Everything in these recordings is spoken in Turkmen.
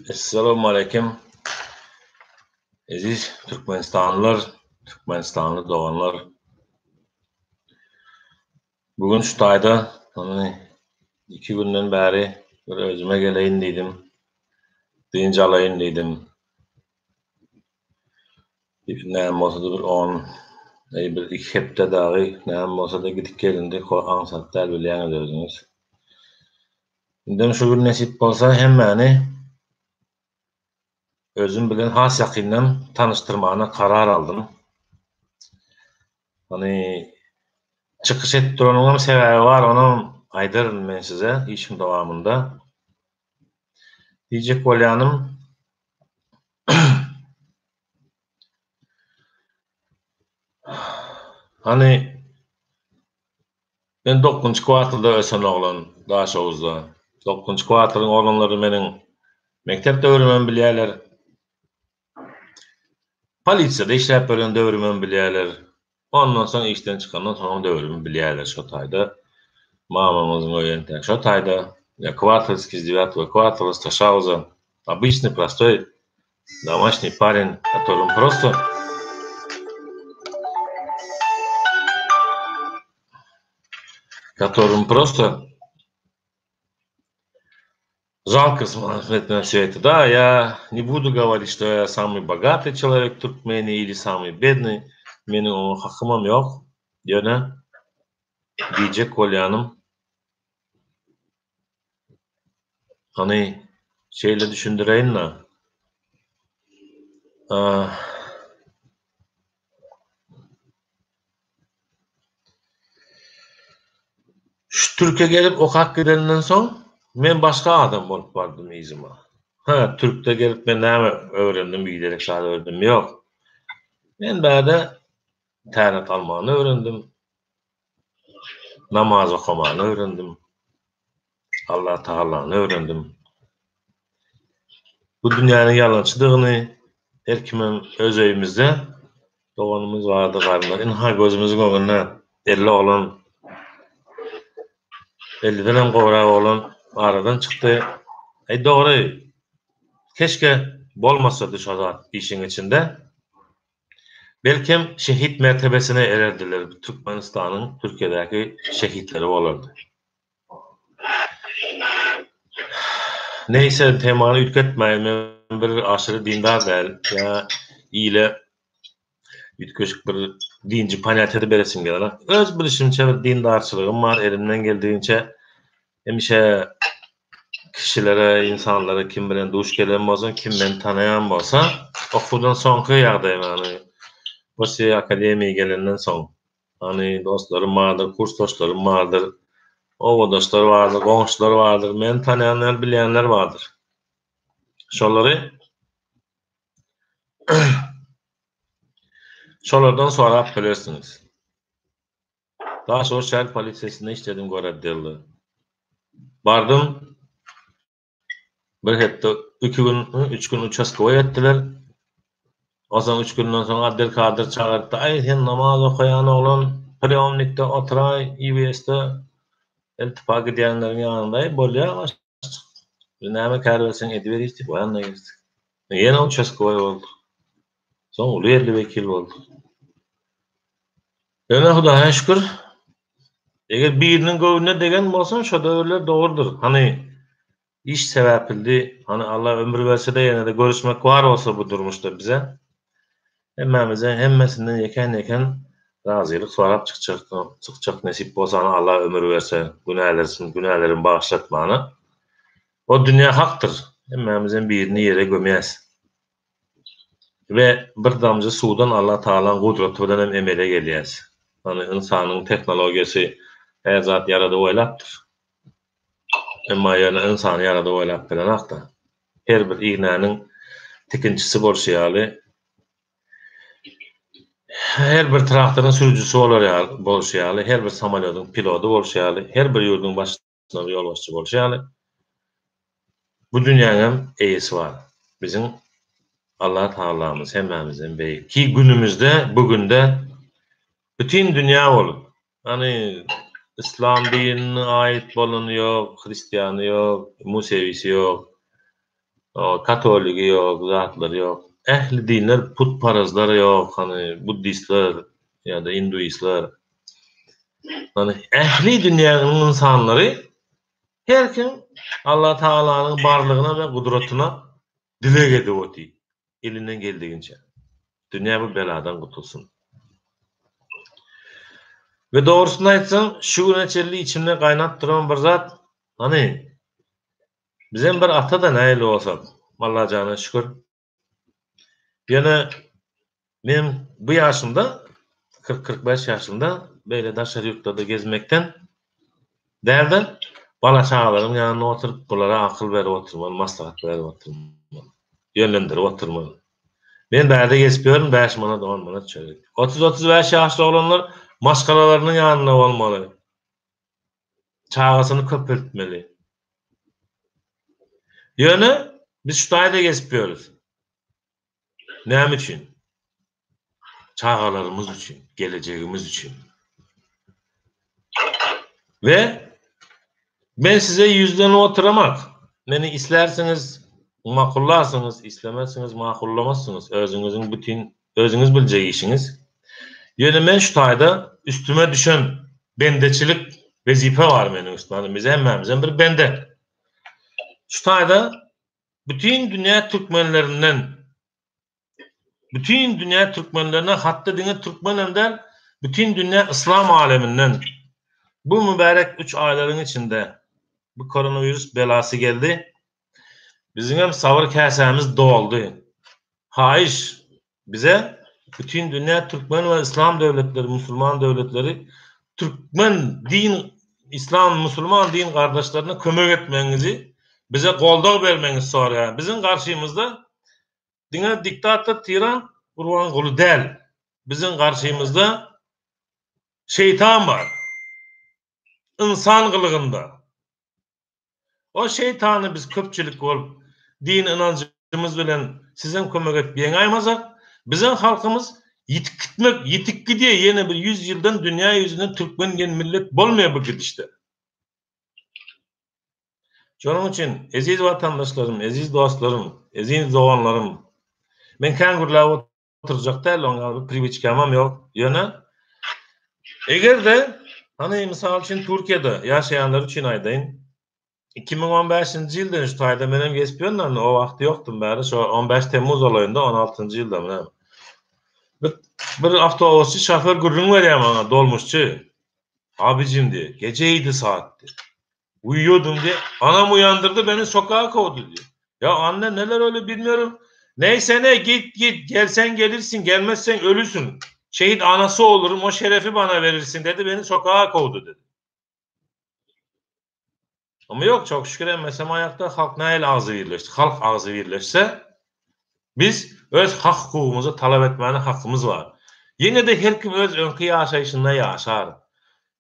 Essalamualeýkum eziz Türkmenistanlylar, Türkmenistanly doganlar. Bu gün şu taýda ony iki günden bäri bir özüme geleýin diýdim. Dynç alaýyn diýdim. Näme bolsa-da bir on, eý bir iki hepde dagy näme bolsa-da gidip gelindi, aňsat däl bilýäňiz özüňiz. Indem şu gün nesip bolsa hemmäni özüm bilen has ýakyndan tanyşdyrmana karar aldym. Hany çykyş edip duranyňam sebäbi bar, onam aýdaryn men size işiň dowamynda. Diýjek bolýanym hany Men dokuzynjy kwartalda ösen oglan, Daşoguzda. Dokuzynjy kwartalyň oglanlary meniň mekdep döwrümem bilýärler. Polisiýada işläp ýören döwrümem bilýärler. Ondan soň işden çykandan soňam döwrümi bilýärler şo taýda. Mamamyzyň öýi entäk şo taýda. Ýa kwartalskiý z devyatogo kwartala z Taşauza. Obyçnyý prostoý Domaşniý parень, kotorym prosto kotorym prosto žalko смотреть на все это. Да, я не буду говорить, что я самый богатый человек в Туркмении или самый бедный. Meniň oňa hakymam ýok. Ýöne diýjek bolýanym Hany, şeýle düşündireýin-le. Şu türke gelip okap gidenden soň, men başga adam bolup bardym yzyma. Hä, türkde gelip men näme öwrendim, biderek zat öwrendim, ýok. Men bärde täret almany öwrendim. Namaz okamany öwrendim. Allah Tagalany öwrendim. Bu dünýäniň ýalançydygyny her kimem öz öýümizde doganymyz bardy, garyndaş. Ynha gözümiziň öňünde 50 oglan, 50-denem gowrak oglan aradan çykdy. Eý dogry, keşke bolmasady şo zat işiň içinde. Belkem şehit mertebesine ererdiler Türkmenistanyň Türkiýedäki şehitleri bolardy. Neýse temany üýtgetmäýin men bir aşyry dindar däl ýa ile üýtgeşik bir dinji ponýatiýa-da beresim gelenok. Öz bilişimçe bir dindarçylygym bar elimden geldigiçe hemişe kişilere, insanlara kim bilen duş gelen bolsam, kim meni tanaýan bolsa, okuwdan soňky ýagdaýym, ýagny после akademiýa gelenden soň, ýagny dostlarym bardyr, kursdaşlarym bardyr, obadaşlar bardyr, goňşular bardyr, meni tanaýanlar, bilýänler bardyr. Şolary şolardan sorap bilersiňiz. Daşoguz şäher polisiýasynda işledim goroddelda. Bardym. Bir hepde, iki gün, üç gün uçastkowoý etdiler. Onsoň üç günden soň otdel kadr çagyrtdy. Aý, sen namaz okaýan oglan, priýomnikde oturaý, IWS-de iltipa gidýänleriň ýanynda. Aý, bolýa, başlyk. Biz näme kär berseň ediberis diýip, o ýanyna girdik. Ýene uçastkowoý bolduk. Soň uly ýerli wekil bolduk. Ýöne Hudaýa şükür, eger biriniň göwnüne degen bolsam, şo döwürler dogrudyr. Hany, iş sebäpildi, hany Alla ömür berse-de ýene-de görüşmek bar bolsa bu durmuşda bize, hemmämize hemmesinden ýekän-ýekän razylyk sorap çykjak, çykjak nesip bolsa, hany Alla ömür berse, günälersin, günälerimi bagyşlatmana. O dünýä hakdyr, hemmämizem birini ýere gömýäs. We bir damja suwdan Allah Tagalaň gudraty bilen hem emele gelýäs. Ýagny ynsanyň tehnologiýasy her zat ýaradyp oýlapdyr. Emma ýöne ynsany ýaradyp oýlap bilenokda. Her bir ignäniň tikinçisi bolşy ýaly, her bir traktoryň sürüjisi bolar ýaly bolşy ýaly, her bir samolýodyň pilody bolşy ýaly, her bir ýurduň baş ýolbaşçy bolşy ýaly, bu dünýäňem eýesi bar. Biziň Allah Tagalamyz hemmämizden beýik. Ki günümizde, bu günde bütin dünýä bolup, ýagny yslam dinine aýyt bolany ýok, hristiany ýok, musewisi ýok. Katoligi ýok, zatlary ýok. Ähli dinler putparazlar ýok, hany buddistler ýa-da induistler. Hany ähli dünýäniň ynsanlary her kim Allah Tagalanyň barlygyna we gudratyna dileg edip otyr. Elinden geldiginçe. Dünýä bu beladan gutulsyn. We dogrusyny aýtsaň, şu güne çenli içimde gaýnap duran bir zat, hany Bizem bir ata-da nähili bolsak, Allajana şükür. Ýöne men bu ýaşymda, 40-45 ýaşymda beýle daşary ýurtlarda gezmekden däl-de, bala-çagalaryň ýanynda oturyp, bulara akyl berip oturmaly, maslahat berip oturmaly, ýönlendirip oturmaly. Men bärde gezip ýörün, 5 manat, 10 manat çörek. 30-35 ýaşly oglanlar maşgalalarynyň ýanynda bolmaly. Çagasyny köpeltmeli. Ýöne biz şu taýda gezip ýörüs. Näme üçin? Çagalarymyz üçin, gelejegimiz üçin. We men size ýüzlenip oturamak. Meni islärsiňiz makullarsyňyz, islemezsiňiz makullamazsyňyz. Özüňiziň bütin Özüňiz biljek işiňiz. Ýöne men şu taýda üstüme düşen bendeçilik wezipe bar meniň üstüme. Hany biz hemmämizem bir bende. Şu taýda bütin dünýä türkmenlerinden bütin dünýä türkmenlerine hatda diňe türkmenem däl, bütin dünýä yslam aleminden bu mübärek üç aýlaryň içinde bu koronawirus belasy geldi. Biziňem sabyr käsämiz doldy. Haýyş, bize bütin dünýä türkmen we yslam döwletleri, musulman döwletleri türkmen din, yslam, musulman din gardaşlaryna kömek etmegiňizi, bize goldaw bermegiňizi soraýaryn. Biziň garşymyzda diňe diktator tiran Gurbanguly däl. Biziň garşymyzda şeýtan bar. Ynsan gylygynda. O şeýtany biz köpçülik bolup dini ynanjymyz bilen sizem kömek edip ýeňäýmazak, biziň halkymyz ýitip gitmek, ýitip gidýär, ýene bir ýüz ýyldan dünýä ýüzünden türkmen diýen millet bolmaýar bu gidişde. Şonuň üçin eziz watandaşlarym, eziz dostlarym, eziz doganlarym, men kän gürläp oturjak däl, oň ýaly bir priwiçkamam ýok. Ýöne eger-de hany mysal üçin Türkiýede ýaşaýanlar üçin aýdaýyn. 2015-nji ýyldan şu taýda menem gezip ýörün, indi o wagt ýokdum bäri, şo 15 Temmuz olayynda 16-njy ýylda näme. Bir, bir awtobusçy şoför gürrüň berýär maňa, dolmuşçy. Abijim diýýär, gije saat diýýär. Uyuyordum diye. Anam uyandırdı beni sokağa kovdu diyor. Ya anne neler öyle bilmiyorum. Neyse ne git git gelsen gelirsin gelmezsen ölürsün. Şehit anası olurum o şerefi bana verirsin dedi beni sokağa kovdu dedi. Ama yok çok şükür emmesem ayakta halk nähili agzy birleşdi. Halk agzy birleşse biz öz hak hukugymyzy talap etmäne hakymyz bar. Ýene-de her kim öz öňki ýaşaýşynda ýaşar.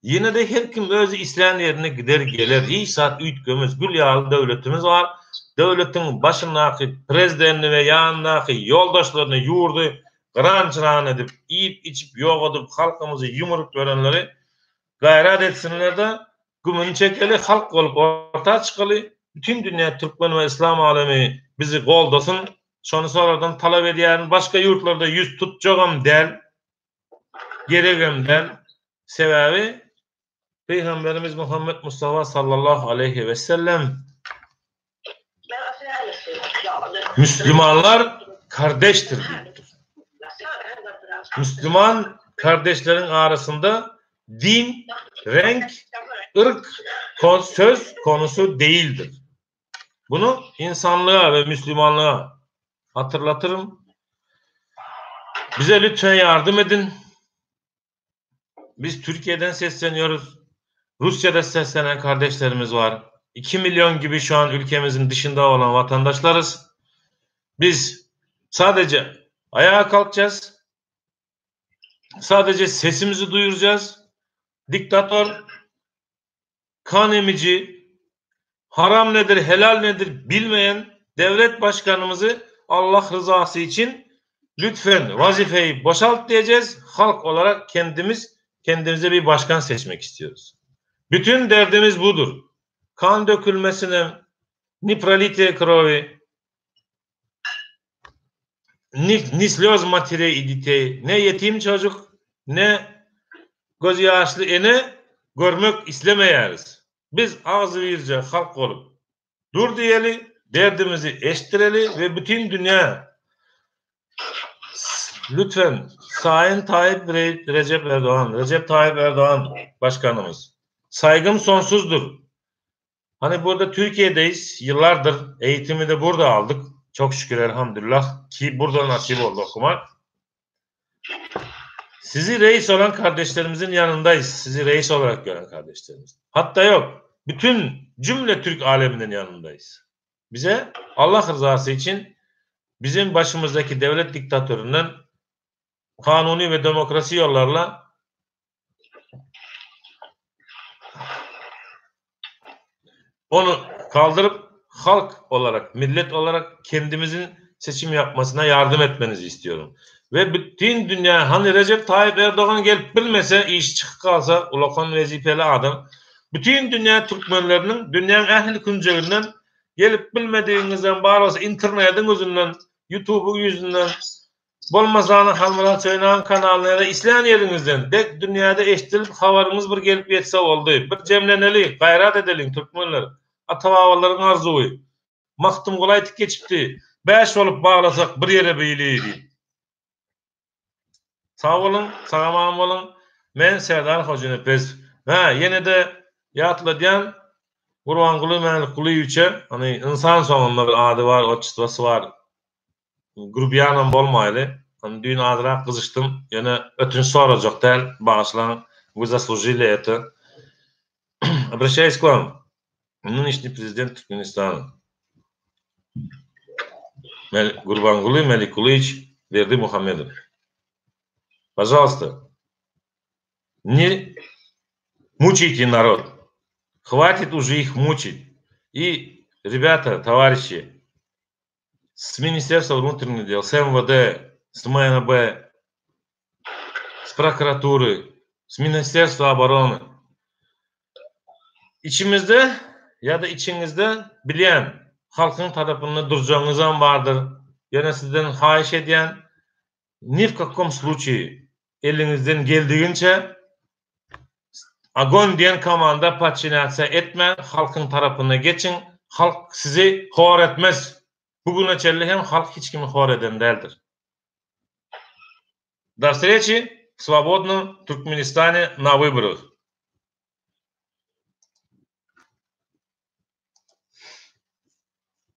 Ýene-de her kim özi islän ýerine gider geler. Hiç zat üýtgemez. Gül ýaly döwletimiz bar. Döwletiň başyndaky prezidentini we ýanyndaky ýoldaşlaryny ýurdy gyran-jyran edip, iýip-içip ýogadyp halkymyzy ýumuryp ýörenleri gaýrat etsinler-de gümüni çekeli, halk bolup orta çykaly, bütin dünýä türkmen we yslam alemi bizi goldasyn. Şony solardan talap edýärin. Başga ýurtlarda ýüz tutjagam däl. Geregem däl. Sebäbi Pygamberimiz Muhammet Mustafa sallallahu aleýhi we sellem Müslümanlar kardeşdir diýipdir. Müslüman kardeşleriň arasynda din, renk, ırk söz konusu değildir. Bunu insanlığa ve Müslümanlığa hatırlatırım. Bize lütfen yardım edin. Biz Türkiye'den sesleniyoruz. Rusya'da seslenen kardeşlerimiz var. 2 milyon gibi şu an ülkemizin dışında olan vatandaşlarız. Biz sadece ayağa kalkacağız. Sadece sesimizi duyuracağız. Diktatör, kan emici, haram nedir, helal nedir bilmeyen devlet başkanımızı Allah rızası için lütfen vazifeyi boşalt diyeceğiz. Halk olarak kendimiz kendimize bir başkan seçmek istiyoruz. Bütün derdimiz budur. Kan dökülmesine, ni prolitие krovi. Ni slýoz materey i ditey, ne ýetim çocuk, ne gözýaşly ene görmek islemeýäris. Biz agzybirje halk bolup, dur diýeli, derdimizi eşitdireli we bütin dünýä Lütfen Sayın Tayyip Recep Erdoğan, Recep Tayyip Erdoğan başkanımız, saygım sonsuzdur. Hani burada Türkiye'deyiz, yıllardır eğitimi de burada aldık. Çok şükür elhamdülillah ki burada nasip oldu okumak. Sizi reis olan kardeşlerimizin yanındayız. Sizi reis olarak gören kardeşlerimiz. Hatta yok, bütün cümle Türk aleminin yanındayız. Bize Allah rızası için bizim başımızdaki devlet diktatöründen kanuni ve demokrasi yollarla Onu kaldırıp halk olarak, millet olarak kendimizin seçim yapmasına yardım etmenizi istiyorum. Ve bütün dünya hani Recep Tayyip Erdoğan gelip bilmese, iş çykyp galsa, ulakan wezipeli adam, bütün dünýä türkmenleriniň dünýäň ähli künjeginden gelip bilmedigiňizden bar bolsa internediň ýüzünden, ýutubyň ýüzünden, Bolmasany Halmyrat Söýünagyň kanalyna ýa-da islän ýeriňizden dek dünýäde eşdilip habaryňyz bir gelip ýetse boldy. Bir jemleneli, gaýrat edeliň türkmenler. Ata-babalaryň arzuwy. Magtymguly aýtyp geçipdi, Bäş bolup baglasak bir ýere bili diýip. Sag boluň, sag-aman boluň. Men Serdar Hojanepesow. Hä, ýene-de ýatladýan, Gurbanguly Mälikgulyýewiçe, hany ynsan soňunda bir ady bar, otçestwosy bar. Grubýanam bolmaýly. Ony düýn azrak gyzyşdym. Ýöne ötünç sorajak däl, bagyşlaň. Вы заслужили это. Обращаюсь к вам, нынешний президент Туркменистана. Gurbanguly Mälikgulyýewiç Berdimuhamedow. Пожалуйста, не мучайте народ. Хватит уже их мучить. И, ребята, товарищи, с Министерства внутренних дел, с МВД, с МНБ, с прокуратуры, с Министерства обороны. Içimizde ýa-da içiňizde bilýän halkyň tarapynda durjagyňyzam bardyr. Ýöne sizden haýyş edýän, ni w kakom sluçaýe eliňizden geldiginçe Ogon diýen komanda podçinýatsiýa etmäň, halkyň tarapyna geçiň, halk sizi hor etmez. Bu güne çenli hem halk hiç kimi hor eden däldir. Do vstreçi w svobodnom Turkmenistane na wyborach.